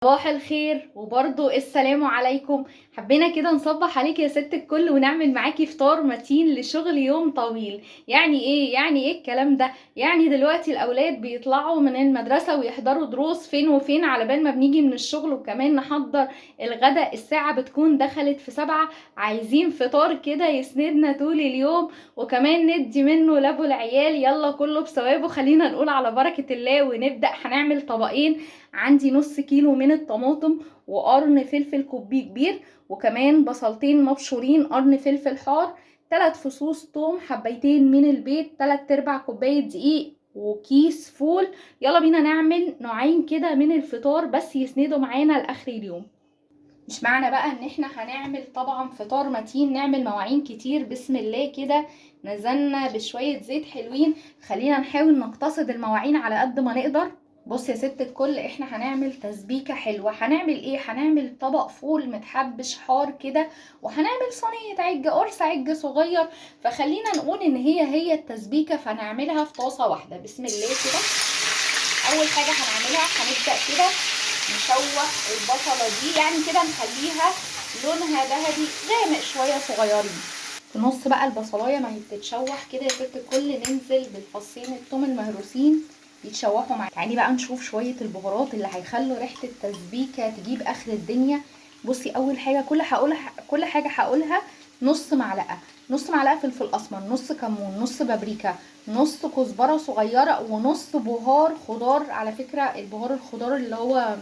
صباح الخير وبرضو السلام عليكم. حبينا كده نصبح عليك يا ست الكل ونعمل معاكي فطار متين لشغل يوم طويل. يعني ايه؟ يعني ايه الكلام ده؟ يعني دلوقتي الاولاد بيطلعوا من المدرسة ويحضروا دروس فين وفين على بال ما بنيجي من الشغل، وكمان نحضر الغداء الساعة بتكون دخلت في 7. عايزين فطار كده يسندنا طول اليوم وكمان ندي منه لابو العيال. يلا كله بثوابه، خلينا نقول على بركة الله ونبدأ. هنعمل طبقين. عندي نص كيلو من الطماطم وقرن فلفل كوبي كبير، وكمان بصلتين مبشورين، قرن فلفل حار، 3 فصوص توم، حبايتين من البيض، 3/4 كوباية دقيق، وكيس فول. يلا بينا نعمل نوعين كده من الفطار بس يسندوا معانا لاخر اليوم. مش معنى بقى ان احنا هنعمل طبعا فطار متين نعمل مواعين كتير. بسم الله كده نزلنا بشوية زيت حلوين، خلينا نحاول نقتصد المواعين على قد ما نقدر. بص يا ست الكل، احنا هنعمل تسبيكة حلوة. هنعمل ايه؟ هنعمل طبق فول متحبش حار كده، وهنعمل صينية عجة، قرص عجة صغير. فخلينا نقول ان هي التسبيكة، فنعملها في طاسة واحدة. بسم الله كده اول حاجة هنعملها هنبدأ كده نشوح البصلة دي، يعني كده نخليها لونها ذهبي غامق شوية صغيرين. في نص بقى البصلاية ما هي بتتشوح كده يا ست الكل، ننزل بالفصين التوم المهروسين يتشوحوا معايا. تعالي بقى نشوف شوية البهارات اللي هيخلوا ريحة التسبيكة تجيب آخر الدنيا. بصي أول حاجة كل حاجة هقولها نص معلقة، نص معلقة فلفل أسمر، نص كمون، نص بابريكا، نص كزبرة صغيرة، ونص بهار خضار. على فكرة البهار الخضار اللي هو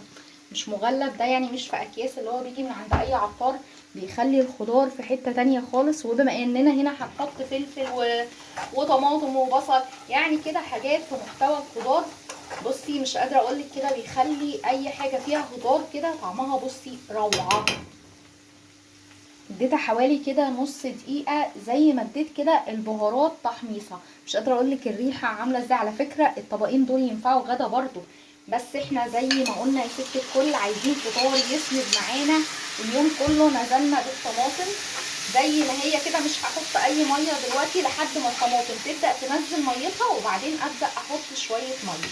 مش مغلف ده، يعني مش في أكياس، اللي هو بيجي من عند أي عطار، بيخلي الخضار في حتة تانية خالص. وبما اننا هنا هنحط فلفل وطماطم وبصل، يعني كده حاجات في محتوى الخضار. بصي مش قادرة اقولك كده بيخلي اي حاجة فيها خضار كده طعمها بصي روعة. اديتها حوالي كده نص دقيقة زي ما اديت كده البهارات تحميصة. مش قادرة اقولك الريحة عاملة ازاي. على فكرة الطبقين دول ينفعوا غدا برضو، بس احنا زي ما قلنا يا ست الكل عايزين فطار يسند معانا اليوم كله. نزلنا بالطماطم زي ما هي كده، مش هحط اي مية دلوقتي لحد ما الطماطم تبدا تنزل ميتها، وبعدين ابدا احط شوية مية.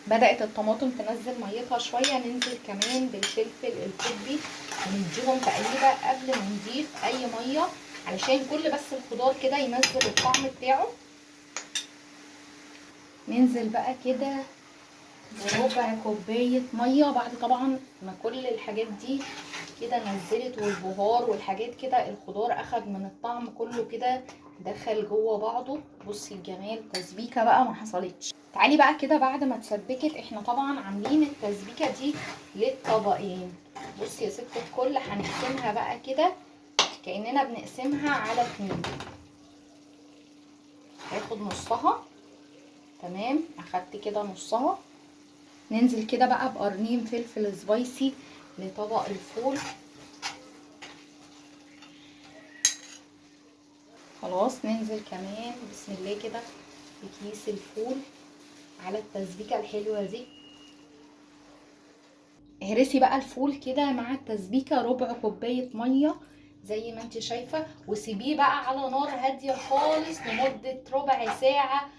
بدات الطماطم تنزل ميتها شوية، ننزل كمان بالفلفل الكوبي ونديهم تقليبه قبل ما نضيف اي مية، علشان كل بس الخضار كده ينزل الطعم بتاعه. ننزل بقى كده بربع كوباية مية، بعد طبعا ما كل الحاجات دي كده نزلت والبهار والحاجات كده، الخضار اخد من الطعم كله كده دخل جوه بعضه. بصي الجمال، تسبيكه بقى ما حصلتش. تعالي بقى كده بعد ما اتسبكت، احنا طبعا عاملين التسبيكه دي للطبقين. بصي يا ست الكل هنقسمها بقى كده كاننا بنقسمها على 2. هاخد نصها، تمام، اخدت كده نصها. ننزل كده بقى بقرنين فلفل سبايسي لطبق الفول. خلاص ننزل كمان بسم الله كده بكيس الفول على التسبيكة الحلوة دي. اهرسي بقى الفول كده مع التسبيكة ربع كوباية مية زي ما انت شايفة، وسيبيه بقى على نار هادية خالص لمدة ربع ساعة.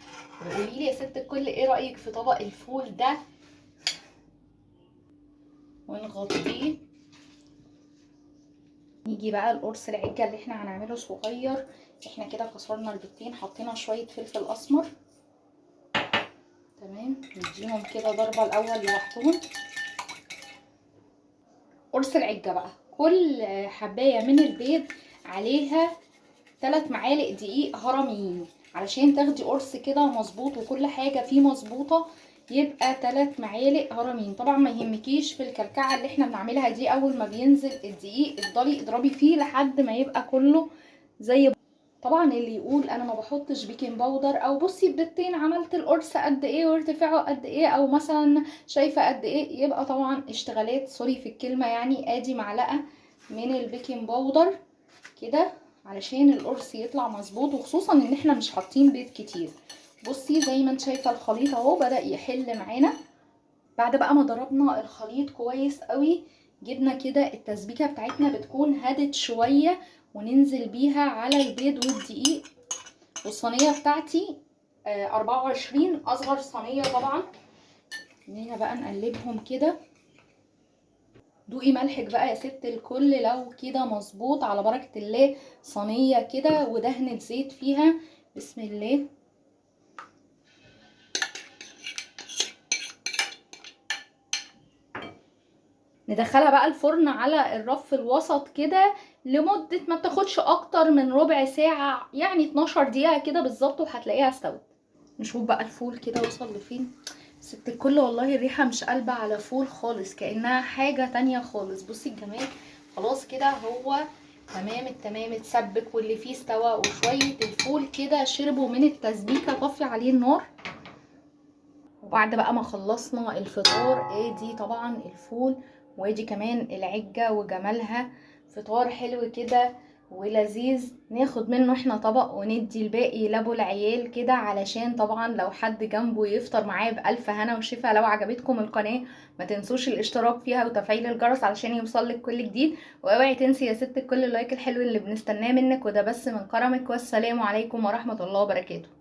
وقولي لي يا ست الكل ايه رأيك في طبق الفول ده. ونغطيه. نيجي بقى القرص العجة اللي احنا هنعمله صغير. احنا كده كسرنا البيضتين، حطينا شوية فلفل اسمر، تمام، نديهم كده ضربة الاول لوحدهم. قرص العجة بقى كل حباية من البيض عليها 3 معالق دقيق هرميين، علشان تاخدي قرص كده مظبوط وكل حاجة فيه مظبوطة. يبقى 3 معالق هرمين. طبعا ما يهمكيش في الكلكعه اللي احنا بنعملها دي، اول ما بينزل الدقيق افضلي اضربي فيه لحد ما يبقى كله زي. طبعا اللي يقول انا ما بحطش baking powder، او بصي البيضتين عملت القرص قد ايه وارتفاعه قد ايه، او مثلا شايفه قد ايه، يبقى طبعا اشتغالات، sorry في الكلمة، يعني ادي معلقه من ال baking powder كده علشان القرص يطلع مظبوط، وخصوصا ان احنا مش حاطين بيض كتير. بصي زي ما انت شايفه الخليط اهو بدأ يحل معانا. بعد بقى ما ضربنا الخليط كويس قوي، جبنا كده التسبيكه بتاعتنا بتكون هدت شوية، وننزل بيها على البيض والدقيق. والصينيه بتاعتي 24، اصغر صينية طبعا. خلينا بقى نقلبهم كده. دوقي ملحك بقى يا ست الكل لو كده مظبوط، على بركة الله. صينية كده ودهنة زيت فيها، بسم الله. ندخلها بقى الفرن على الرف الوسط كده لمدة ما بتاخدش اكتر من ربع ساعة، يعني 12 دقيقة كده بالظبط، وهتلاقيها استوت. نشوف بقى الفول كده وصل لفين. ست الكل والله الريحة مش قلبة على فول خالص، كأنها حاجة تانية خالص. بصي الجمال، خلاص كده هو تمام التمام، اتسبك واللي فيه استوى، وشوية الفول كده شربوا من التسبيكة. طفي عليه النار. وبعد بقى ما خلصنا الفطار، ادي طبعا الفول وادي كمان العجة وجمالها، فطار حلو كده ولذيذ. ناخد منه احنا طبق وندي الباقي لابو العيال كده، علشان طبعا لو حد جنبه يفطر معاه بألف هنا وشفا. لو عجبتكم القناة ما تنسوش الاشتراك فيها وتفعيل الجرس علشان يوصلك كل جديد، واوعي تنسي يا ست كل اللايك الحلو اللي بنستناه منك، وده بس من كرمك. والسلام عليكم ورحمة الله وبركاته.